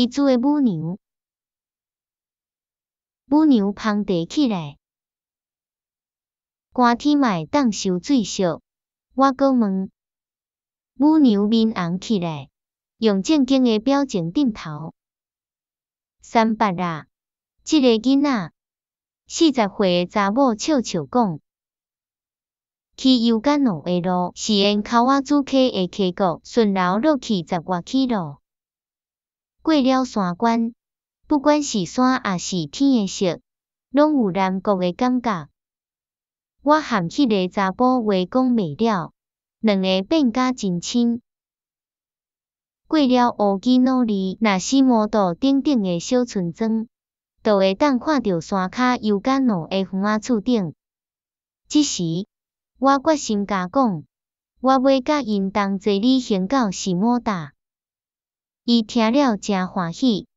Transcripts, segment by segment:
伊煮的母娘，母娘捧茶起來，寒天嘛會當收水俗。我閣問，母娘面紅起來，用正經的表情點頭。三八啦，這個囡仔，40歲的查某笑笑講，去油甘路的路是沿口仔子溪的溪谷順流落去10外里路。過了山關，不管是山抑是天的色，攏有南國的感覺。我和彼个查埔話講袂了，兩个變甲真親。過了烏基努里那西摩多頂頂的小村莊，就會當看著山跤油甘路的園仔厝頂。這時，我決心共講，我欲佮𪜶同齊旅行到士摩達。伊聽了誠歡喜。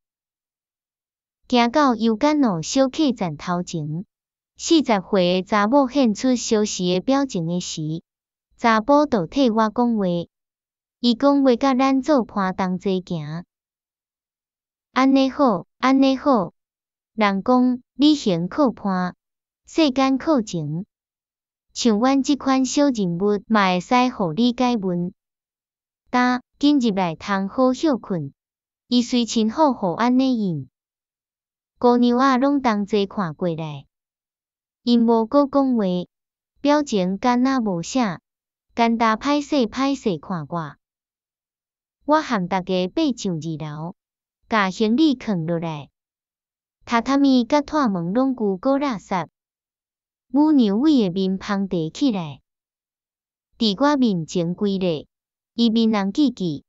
行到油甘路小客棧頭前，40歲的查某現出相似的表情的時，查埔就替我講話。伊講欲佮咱做伴同齊行。按呢好，按呢好。人講旅行靠伴，世間靠情。像阮這款小人物，嘛會使予你解悶。噠，緊入來通好歇睏。伊隨身好好按呢應。姑娘仔攏同齊看過來，𪜶無閣講話，表情敢若無啥，干焦歹勢歹勢看我。我和大家爬上二樓，共行李囥落來，榻榻米佮拖門攏舊閣垃圾。母娘偉的面捧茶起來，佇我面前跪咧，伊面紅記記，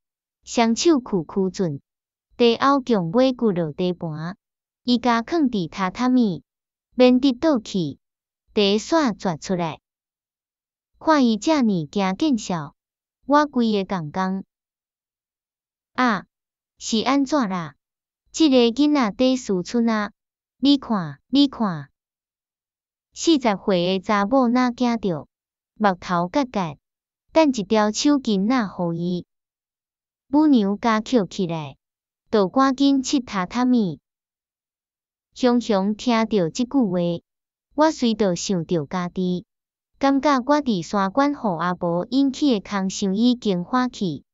雙手摳箍準，茶甌強尾骨落茶盤，伊共囥佇榻榻米，免得倒去，茶煞絕出來。看伊遮爾驚見笑，我規个仝仝。啊，是按怎啦？這个囡仔佇思春啊！你看，你看，40歲的查某若驚著，目頭結結，等一條手巾仔予伊。母娘共抾起來，就趕緊拭榻榻米。雄雄聽著這句話，我隨著想著家己，感覺我佇山管予阿婆引起的空想已經化去。